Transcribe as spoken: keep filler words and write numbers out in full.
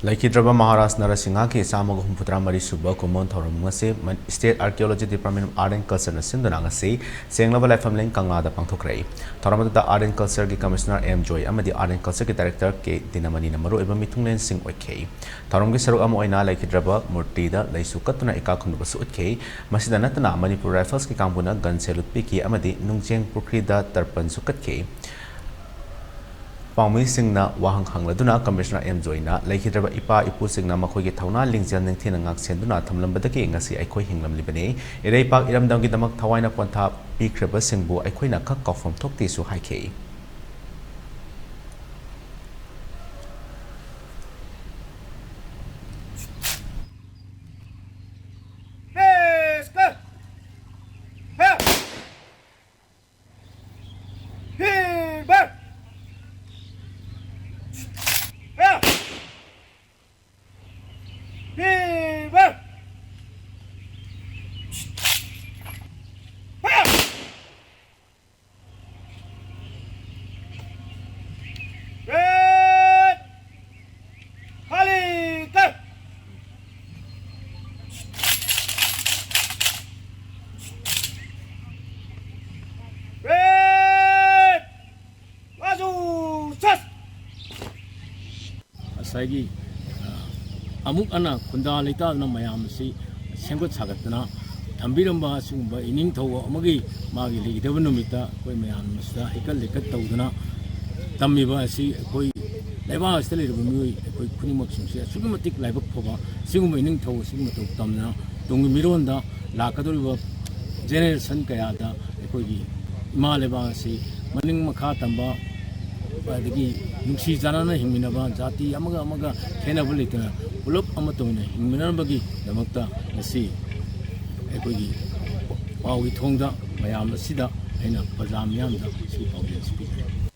ꯂꯩꯈꯤꯗ꯭ꯔꯕ ꯃꯍꯥꯔꯥꯖ ꯅꯔꯁꯤꯡꯍꯒꯤ ꯆꯥꯝꯃꯒ ꯍꯨꯝꯐꯨꯇꯔꯥ ꯃꯔꯤ ꯁꯨꯕ ꯀꯨꯝꯑꯣꯟ ꯊꯧꯔꯝ ꯑꯁꯤ ꯃꯟ-, State Archaeology Department of Art and Culture ꯅ ꯁꯤꯟꯗꯨꯅ ꯉꯁꯤ ꯁꯦꯡꯂꯕ ꯂꯥꯏꯐꯝꯂꯦꯟ ꯀꯪꯂꯥꯗ ꯄꯥꯡꯊꯣꯛꯈ꯭ꯔꯦ꯫ ꯊꯧꯔꯝ ꯑꯗꯨꯗ Art and Culture ꯒꯤ Commissioner ꯑꯦꯝ ꯖꯣꯏ ꯑꯃꯗꯤ Art and Culture ꯒꯤ Director ꯀꯦ ꯗꯤꯅꯃꯅꯤꯅ ꯃꯔꯨꯑꯣꯏꯕ ꯃꯤꯊꯨꯡꯂꯦꯟꯁꯤꯡ ꯑꯣꯏꯈꯤ꯫ ꯊꯧꯔꯝꯒꯤ ꯁꯔꯨꯛ ꯑꯃ ꯑꯣꯏꯅ ꯂꯩꯈꯤꯗ꯭ꯔꯕ ꯃꯨꯔꯇꯤꯗ ꯂꯩꯁꯨ ꯀꯠꯇꯨꯅ ꯏꯀꯥ ꯈꯨꯝꯅꯕꯁꯨ ꯎꯠꯈꯤ꯫ ꯃꯁꯤꯗ ꯅꯠꯇꯅ ꯃꯅꯤꯄꯨꯔ ꯔꯥꯏꯐꯜꯁꯀꯤ ꯀꯥꯡꯕꯨꯅ gun salute ꯄꯤꯈꯤ ꯑꯃꯗꯤ ꯅꯨꯡꯖꯦꯡ ꯄꯨꯈ꯭ꯔꯤꯗ ꯇꯔꯄꯟꯁꯨ ꯀꯠꯈꯤ꯫ ꯄꯥꯎꯃꯤꯁꯤꯡꯅ ꯋꯥꯍꯪ ꯍꯪꯂꯗꯨꯅ Commissioner ꯑꯦꯝ ꯖꯣꯏꯅ ꯂꯩꯈꯤꯗ꯭ꯔꯕ ꯏꯄꯥ ꯏꯄꯨꯁꯤꯡꯅ ꯃꯈꯣꯏꯒꯤ ꯊꯧꯅꯥ ꯂꯤꯡꯖꯦꯜ ꯅꯤꯡꯊꯤꯅ ꯉꯥꯛꯁꯦꯟꯗꯨꯅ ꯊꯝꯂꯝꯕꯗꯒꯤ ꯉꯁꯤ ꯑꯩꯈꯣꯏ ꯍꯤꯡꯂꯝꯂꯤꯕꯅꯤ꯫ ꯏꯔꯩꯄꯥꯛ ꯏꯔꯝꯗꯝꯒꯤꯗꯃꯛ ꯊꯋꯥꯏꯅ ꯄꯣꯟꯊꯥ ꯄꯤꯈ꯭ꯔꯕꯁꯤꯡꯕꯨ ꯑꯩꯈꯣꯏꯅ ꯈꯛ ꯀꯥꯎꯐꯝ ꯊꯣꯛꯇꯦꯁꯨ ꯍꯥꯏꯈꯤ꯫ ꯉꯁꯥꯏꯒꯤ, ꯑ, ꯑꯃꯨꯛ ꯍꯟꯅ ꯈꯨꯟꯗꯥ ꯂꯩꯇꯥꯗꯅ ꯃꯌꯥꯝ ꯑꯁꯤ ꯁꯦꯝꯒꯠ ꯁꯥꯒꯠꯇꯅ ꯊꯝꯕꯤꯔꯝꯕ ꯑꯁꯤꯒꯨꯝꯕ ꯏꯅꯤꯡꯊꯧ ꯑꯃꯒꯤ ꯃꯥꯒꯤ ꯂꯩꯈꯤꯗꯕ ꯅꯨꯃꯤꯠꯇ ꯑꯩꯈꯣꯏ ꯃꯌꯥꯝ ꯑꯁꯤꯗ ꯍꯩꯀꯠ ꯂꯩꯀꯠ ꯇꯧꯗꯨꯅ ꯇꯝꯃꯤꯕ ꯑꯁꯤ ꯑꯩꯈꯣꯏ ꯂꯩꯕꯥꯛ ꯑꯁꯤꯗ ꯂꯩꯔꯤꯕ ꯃꯤꯑꯣꯏ ꯑꯩꯈꯣꯏ ꯈꯨꯗꯤꯡꯃꯛꯁꯤꯡꯁꯤ ꯑꯁꯨꯛꯀꯤ ꯃꯇꯤꯛ ꯂꯥꯏꯕꯛ ꯐꯕ, ꯑꯁꯤꯒꯨꯝꯕ ꯏꯅꯤꯡꯊꯧ ꯑꯁꯤꯒꯤ ꯃꯇꯧ ꯇꯝꯗꯅ ꯇꯨꯡꯒꯤ ꯃꯤꯔꯣꯟꯗ ꯂꯥꯛꯀꯗꯧꯔꯤꯕ generation ꯀꯌꯥꯗ ꯑꯩꯈꯣꯏꯒꯤ ꯏꯃꯥ ꯂꯩꯕꯥꯛ ꯑꯁꯤ ꯃꯅꯤꯡ ꯃꯈꯥ ꯇꯝꯕ, ꯑꯗꯒꯤ ꯅꯨꯡꯁꯤ ꯆꯥꯟꯅꯅ ꯍꯤꯡꯃꯤꯟꯅꯕ, ꯖꯥꯇꯤ ꯑꯃꯒ ꯑꯃꯒ ꯈꯦꯠꯅꯕ ꯂꯩꯇꯅ ꯄꯨꯂꯞ ꯑꯃꯠꯇ ꯑꯣꯏꯅ ꯍꯤꯡꯃꯤꯟꯅꯅꯕꯒꯤꯗꯃꯛꯇ ꯉꯁꯤ ꯑꯩꯈꯣꯏꯒꯤ ꯄꯥꯎꯒꯤ ꯊꯣꯡꯗ ꯃꯌꯥꯝ ꯑꯁꯤꯗ ꯑꯩꯅ ꯄ꯭ꯔꯖꯥ ꯃꯤꯌꯥꯝꯗ ꯁꯤ ꯄꯥꯎꯖꯦꯜ ꯑꯁꯤ ꯄꯤꯖꯔꯤ꯫